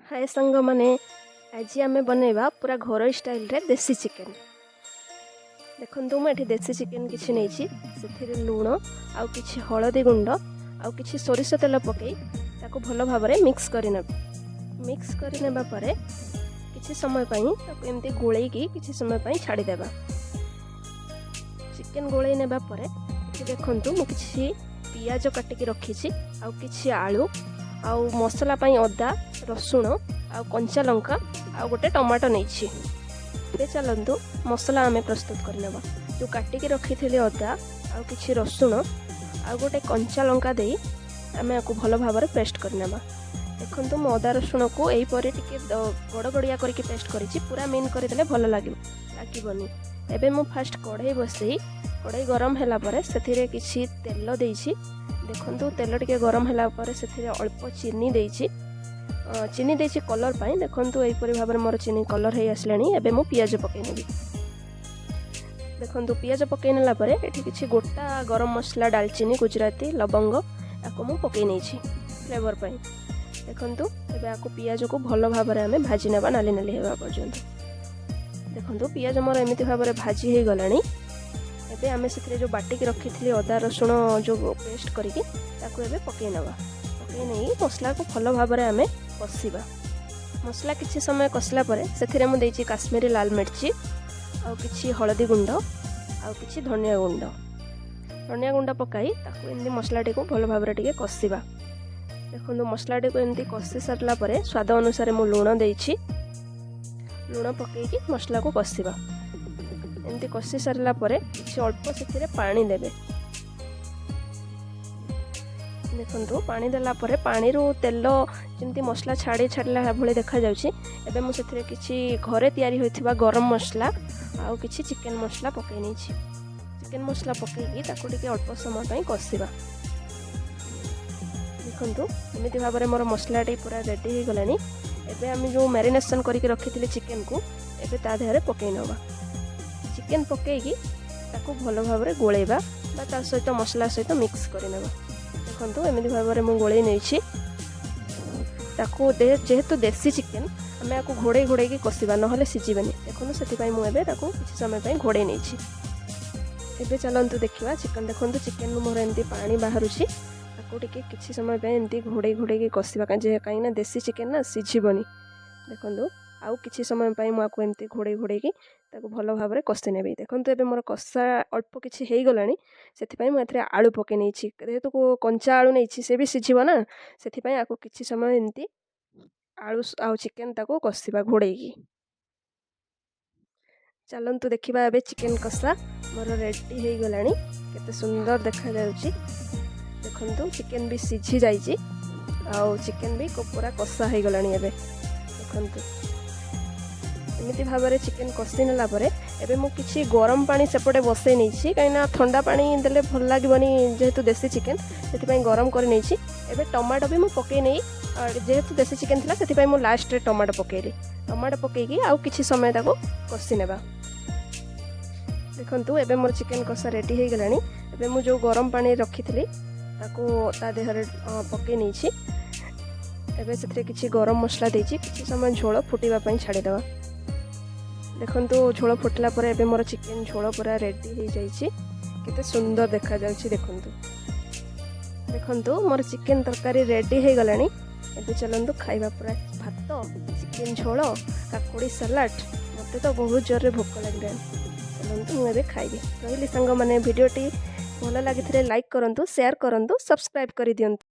ହାଏ ସାଙ୍ଗମାନେ, ଆଜି ଆମେ ବନେଇବା ପୁରା ଘରୋଇ ଷ୍ଟାଇଲରେ ଦେଶୀ ଚିକେନ୍। ଦେଖନ୍ତୁ, ମୁଁ ଏଠି ଦେଶୀ ଚିକେନ୍ କିଛି ନେଇଛି। ସେଥିରେ ଲୁଣ ଆଉ କିଛି ହଳଦୀ ଗୁଣ୍ଡ ଆଉ କିଛି ସୋରିଷ ତେଲ ପକାଇ ତାକୁ ଭଲ ଭାବରେ ମିକ୍ସ କରିନେବା। ମିକ୍ସ କରିନେବା ପରେ କିଛି ସମୟ ପାଇଁ ତାକୁ ଏମିତି ଗୋଳେଇକି କିଛି ସମୟ ପାଇଁ ଛାଡ଼ିଦେବା। ଚିକେନ୍ ଗୋଳେଇ ନେବା ପରେ ଏଠି ଦେଖନ୍ତୁ, ମୁଁ କିଛି ପିଆଜ କାଟିକି ରଖିଛି ଆଉ କିଛି ଆଳୁ ଆଉ ମସଲା ପାଇଁ ଅଦା, ରସୁଣ ଆଉ କଞ୍ଚା ଲଙ୍କା ଆଉ ଗୋଟେ ଟମାଟୋ ନେଇଛି। ଏବେ ଚାଲନ୍ତୁ, ମସଲା ଆମେ ପ୍ରସ୍ତୁତ କରିନେବା। ଯେଉଁ କାଟିକି ରଖିଥିଲି ଅଦା ଆଉ କିଛି ରସୁଣ ଆଉ ଗୋଟେ କଞ୍ଚା ଲଙ୍କା ଦେଇ ଆମେ ଆକୁ ଭଲ ଭାବରେ ପେଷ୍ଟ କରିନେବା। ଦେଖନ୍ତୁ, ମୁଁ ଅଦା ରସୁଣକୁ ଏହିପରି ଟିକେ ଗଡ଼ ଗଡ଼ିଆ କରିକି ପେଷ୍ଟ କରିଛି। ପୁରା ମିନ୍ କରିଦେଲେ ଭଲ ଲାଗିବନି। ଏବେ ମୁଁ ଫାଷ୍ଟ କଢ଼େଇ ବସେଇ, କଢ଼େଇ ଗରମ ହେଲା ପରେ ସେଥିରେ କିଛି ତେଲ ଦେଇଛି। ଦେଖନ୍ତୁ, ତେଲ ଟିକେ ଗରମ ହେଲା ପରେ ସେଥିରେ ଅଳ୍ପ ଚିନି ଦେଇଛି। ଚିନି ଦେଇଛି କଲର୍ ପାଇଁ। ଦେଖନ୍ତୁ, ଏହିପରି ଭାବରେ ମୋର ଚିନି କଲର୍ ହେଇ ଆସିଲାଣି। ଏବେ ମୁଁ ପିଆଜ ପକାଇ ନେବି। ଦେଖନ୍ତୁ, ପିଆଜ ପକାଇ ନେଲା ପରେ ଏଠି କିଛି ଗୋଟା ଗରମ ମସଲା, ଡାଲଚିନି, ଗୁଜୁରାତି, ଲବଙ୍ଗ, ତାକୁ ମୁଁ ପକାଇ ନେଇଛି ଫ୍ଲେଭର୍ ପାଇଁ। ଦେଖନ୍ତୁ, ଏବେ ଆକୁ ପିଆଜକୁ ଭଲ ଭାବରେ ଆମେ ଭାଜି ନେବା ନାଲି ନାଲି ହେବା ପର୍ଯ୍ୟନ୍ତ। ଦେଖନ୍ତୁ, ପିଆଜ ମୋର ଏମିତି ଭାବରେ ଭାଜି ହେଇଗଲାଣି। ଏବେ ଆମେ ସେଥିରେ ଯେଉଁ ବାଟିକି ରଖିଥିଲି ଅଦା ରସୁଣ ଯେଉଁ ପେଷ୍ଟ କରିକି, ତାକୁ ଏବେ ପକାଇ ନେବା। ପକାଇ ନେଇ ମସଲାକୁ ଭଲ ଭାବରେ ଆମେ କଷିବା। ମସଲା କିଛି ସମୟ କଷିଲା ପରେ ସେଥିରେ ମୁଁ ଦେଇଛି କାଶ୍ମୀରୀ ଲାଲ ମିର୍ଚି ଆଉ କିଛି ହଳଦୀ ଗୁଣ୍ଡ ଆଉ କିଛି ଧନିଆ ଗୁଣ୍ଡ। ଧନିଆ ଗୁଣ୍ଡ ପକାଇ ତାକୁ ଏମିତି ମସଲାଟିକୁ ଭଲ ଭାବରେ ଟିକେ କଷିବା। ଦେଖନ୍ତୁ, ମସଲାଟିକୁ ଏମିତି କଷି ସାରିଲା ପରେ ସ୍ୱାଦ ଅନୁସାରେ ମୁଁ ଲୁଣ ଦେଇଛି। ଲୁଣ ପକାଇକି ମସଲାକୁ କଷିବା। ଏମିତି କଷି ସାରିଲା ପରେ କିଛି ଅଳ୍ପ ସେଥିରେ ପାଣି ଦେବେ। ଦେଖନ୍ତୁ, ପାଣି ଦେଲା ପରେ ପାଣିରୁ ତେଲ ଯେମିତି ମସଲା ଛାଡ଼ିଲା ଭଳି ଦେଖାଯାଉଛି। ଏବେ ମୁଁ ସେଥିରେ କିଛି ଘରେ ତିଆରି ହୋଇଥିବା ଗରମ ମସଲା ଆଉ କିଛି ଚିକେନ୍ ମସଲା ପକାଇ ନେଇଛି। ଚିକେନ୍ ମସଲା ପକାଇକି ତାକୁ ଟିକେ ଅଳ୍ପ ସମୟ ପାଇଁ କଷିବା। ଦେଖନ୍ତୁ, ଏମିତି ଭାବରେ ମୋର ମସଲାଟି ପୁରା ରେଡ଼ି ହେଇଗଲାଣି। ଏବେ ଆମେ ଯେଉଁ ମ୍ୟାରିନେସନ୍ କରିକି ରଖିଥିଲି ଚିକେନ୍କୁ, ଏବେ ତା ଦେହରେ ପକାଇ ନେବା। ଚିକେନ୍ ପକାଇକି ତାକୁ ଭଲ ଭାବରେ ଗୋଳେଇବା ବା ତା ସହିତ ମସଲା ସହିତ ମିକ୍ସ କରିନେବା। ଦେଖନ୍ତୁ, ଏମିତି ଭାବରେ ମୁଁ ଗୋଳେଇ ନେଇଛି ତାକୁ। ଯେହେତୁ ଦେଶୀ ଚିକେନ୍, ଆମେ ଆକୁ ଘୋଡ଼େଇ ଘୋଡ଼େଇକି କଷିବା, ନହେଲେ ସିଝିବନି। ଦେଖନ୍ତୁ, ସେଥିପାଇଁ ମୁଁ ଏବେ ତାକୁ କିଛି ସମୟ ପାଇଁ ଘୋଡ଼େଇ ନେଇଛି। ଏବେ ଚାଲନ୍ତୁ ଦେଖିବା ଚିକେନ୍। ଦେଖନ୍ତୁ, ଚିକେନ୍ରୁ ମୋର ଏମିତି ପାଣି ବାହାରୁଛି। ତାକୁ ଟିକେ କିଛି ସମୟ ପାଇଁ ଏମିତି ଘୋଡ଼େଇ ଘୋଡ଼େଇକି କଷିବା, କାହିଁକିନା ଦେଶୀ ଚିକେନ୍ ନା, ସିଝିବନି। ଦେଖନ୍ତୁ, ଆଉ କିଛି ସମୟ ପାଇଁ ମୁଁ ଆକୁ ଏମିତି ଘୋଡ଼େଇ ଘୋଡ଼େଇକି ତାକୁ ଭଲ ଭାବରେ କଷି ନେବି। ଦେଖନ୍ତୁ, ଏବେ ମୋର କଷା ଅଳ୍ପ କିଛି ହେଇଗଲାଣି। ସେଥିପାଇଁ ମୁଁ ଏଥିରେ ଆଳୁ ପକାଇ ନେଇଛି। ଯେହେତୁ କଞ୍ଚା ଆଳୁ ନେଇଛି, ସେ ବି ସିଝିବ ନା, ସେଥିପାଇଁ ଆକୁ କିଛି ସମୟ ଏମିତି ଆଳୁ ଆଉ ଚିକେନ୍ ତାକୁ କଷିବା ଘୋଡ଼େଇକି। ଚାଲନ୍ତୁ ଦେଖିବା, ଏବେ ଚିକେନ୍ କଷା ମୋର ରେଡ଼ି ହେଇଗଲାଣି। କେତେ ସୁନ୍ଦର ଦେଖାଯାଉଛି ଦେଖନ୍ତୁ। ଚିକେନ୍ ବି ସିଝି ଯାଇଛି ଆଉ ଚିକେନ୍ ବି ପୁରା କଷା ହେଇଗଲାଣି। ଏବେ ଦେଖନ୍ତୁ, ଏମିତି ଭାବରେ ଚିକେନ୍ କଷି ନେଲା ପରେ ଏବେ ମୁଁ କିଛି ଗରମ ପାଣି ସେପଟେ ବସେଇ ନେଇଛି, କାହିଁକିନା ଥଣ୍ଡା ପାଣି ଦେଲେ ଭଲ ଲାଗିବନି ଯେହେତୁ ଦେଶୀ ଚିକେନ୍, ସେଥିପାଇଁ ଗରମ କରି ନେଇଛି। ଏବେ ଟମାଟୋ ବି ମୁଁ ପକାଇ ନେଇ, ଯେହେତୁ ଦେଶୀ ଚିକେନ୍ ଥିଲା, ସେଥିପାଇଁ ମୁଁ ଲାଷ୍ଟରେ ଟମାଟୋ ପକାଇଲି। ଟମାଟୋ ପକାଇକି ଆଉ କିଛି ସମୟ ତାକୁ କଷି ନେବା। ଦେଖନ୍ତୁ, ଏବେ ମୋର ଚିକେନ୍ କଷା ରେଡ଼ି ହେଇଗଲାଣି। ଏବେ ମୁଁ ଯେଉଁ ଗରମ ପାଣି ରଖିଥିଲି, ତାକୁ ତା ଦେହରେ ପକାଇ ନେଇଛି। ଏବେ ସେଥିରେ କିଛି ଗରମ ମସଲା ଦେଇଛି। କିଛି ସମୟ ଝୋଳ ଫୁଟିବା ପାଇଁ ଛାଡ଼ିଦେବା। ଦେଖନ୍ତୁ, ଝୋଳ ଫୁଟିଲା ପରେ ଏବେ ମୋର ଚିକେନ୍ ଝୋଳ ପୁରା ରେଡ଼ି ହେଇଯାଇଛି। କେତେ ସୁନ୍ଦର ଦେଖାଯାଉଛି ଦେଖନ୍ତୁ। ଦେଖନ୍ତୁ, ମୋର ଚିକେନ୍ ତରକାରୀ ରେଡ଼ି ହେଇଗଲାଣି। ଏବେ ଚାଲନ୍ତୁ ଖାଇବା। ପୁରା ଭାତ, ଚିକେନ୍ ଝୋଳ, କାକୁଡ଼ି ସାଲାଡ଼। ମୋତେ ତ ବହୁତ ଜୋରରେ ଭୋକ ଲାଗିଲାଣି। ଚାଲନ୍ତୁ, ମୁଁ ଏବେ ଖାଇବି। ରହିଲି ସାଙ୍ଗମାନେ। ଭିଡ଼ିଓଟି ଭଲ ଲାଗିଥିଲେ ଲାଇକ୍ କରନ୍ତୁ, ସେୟାର କରନ୍ତୁ, ସବସ୍କ୍ରାଇବ୍ କରିଦିଅନ୍ତୁ।